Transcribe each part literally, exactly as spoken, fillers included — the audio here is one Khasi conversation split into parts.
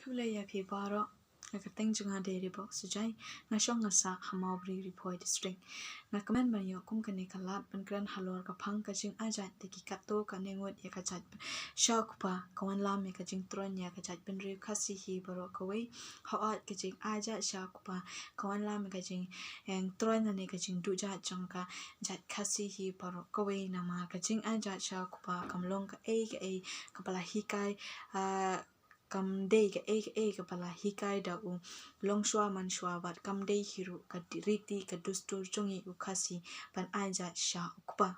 Khublei ïa phi baroh. Nga kyrteng jong nga dei Ribok Sujai. Nga shong nga sah ha Mawbri, Ri Bhoi District. Nga kmen ban ïoh kum kane ka lad ban kren halor ka phang ka jingaijat da ki katto katne ngut ïa ka jait sha u kpa, ka wanlam ïa ka jingtroiñ ïa ka jaitbynriew Khasi hi baroh kawei. Hooid, ka jingaijat sha u kpa ka wanlam ïa ka jingtroiñ lane ka jingduh jait jong ka jait Khasi hi baroh kawei, namar ka jingaijat sha u kpa kam long kaei kaei kaba la hikai, ah, kam dei kaei kaei kaba la hikai da u longshuwa manshuwa, bad kam dei hi ruh ka di-, riti ka dustur jong ngi u Khasi ban aijat sha u kpa.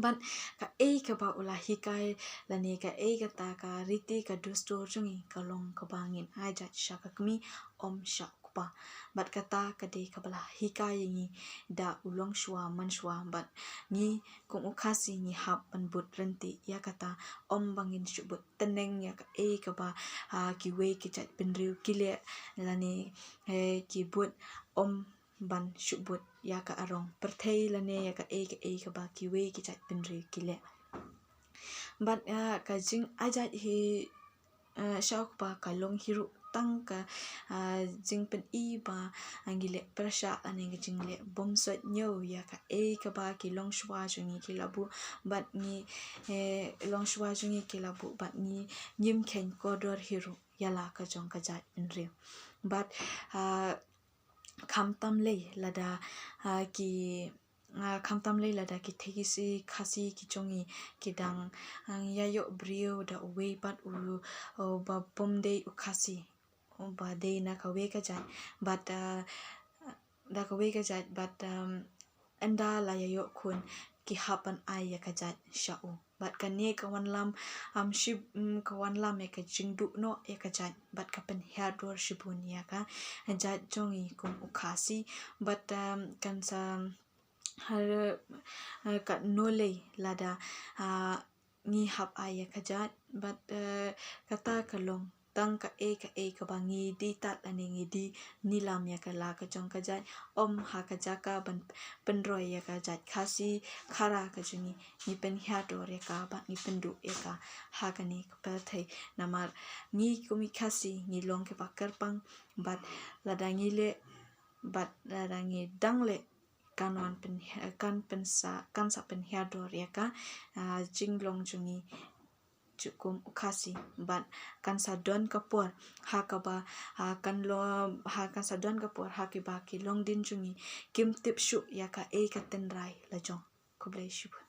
Bad kaei kaba u la hikai lane kaei kata ka riti ka dustur jong ngi ka long kaba ngin aijat sha ka kmie, ym sha u kpa. Bad kata ka dei kaba la hikai ïa ngi da u longshuwa manshuwa, bad ngi kum u Khasi ngi hap ban bud ryntih ïa kata, ym ba ngin shu bud tneng ïa kaei kaba, ah, kiwei ki jaitbynriew ki leh lane, eh, ki bud, ym ban shu bud ïa ka arong pyrthei lane ïa kaei kaei kaba kiwei ki jaitbynriew ki leh. Bad, ah, ka jingaijat hi, ah, sha u kpa ka long hi ruh tang ka, ah, jingpyni ba, ah, ngi leh pyrshah lane ka jingleh bymsuidñiew ïa kaei kaba ki longshuwa jong ngi ki la buh bad ngi, eh, longshuwa jong ngi ki la buh bad ngi ngim kheiñ kordor hi ruh ïa la ka jong ka jaitbynriew. Bad, ah, khamtam lei lada, ah, ki, ah, khamtam lei lada ki theisoh Khasi ki jong ngi ki dang, ah, ïa ïoh briew da uwei pat u, uba bym dei u Khasi, uba dei na kawei ka jait, bad, ah, da kawei ka jait, bad, um, ynda la ïa ïoh khun ki hap ban ai ïa ka jait sha u. Bad kane ka wanlam, um, shi, um, ka wanlam ïa ka jingduh noh ïa ka jait, bad ka pynhiar dor shibun ïa ka jait jong ngi kum u Khasi. Bad, um, kan sa, ha, ha, katno lei lada, ah, ngi hap ai ïa ka jait, bad, eh, kata ka long tang kaei kaei kaba ngi die tad lane ngi die nilam ïa ka la ka jong ka jait, ym ha ka jaka ban pynroi ïa ka jait Khasi Khara ka jong ngi, ngi pynhiar dor ïa ka bad ngi pynduh ïa ka ha kane ka pyrthei. Namar ngi kum ki Khasi ngi long kiba kyrpang, bad lada ngi leh, bad lada ngi dang leh, kan wan pyn-, kan pynsa, kan sa pynhiar dor ïa ka, ah, jinglong jong ngi ju kum u Khasi, bad kan sa don ka por ha kaba, ah, kan lo, ha kan sa don ka por ha kiba ki longdien jong ngi kim tip shuh ïa kaei ka tynrai la jong. Khublei shibun.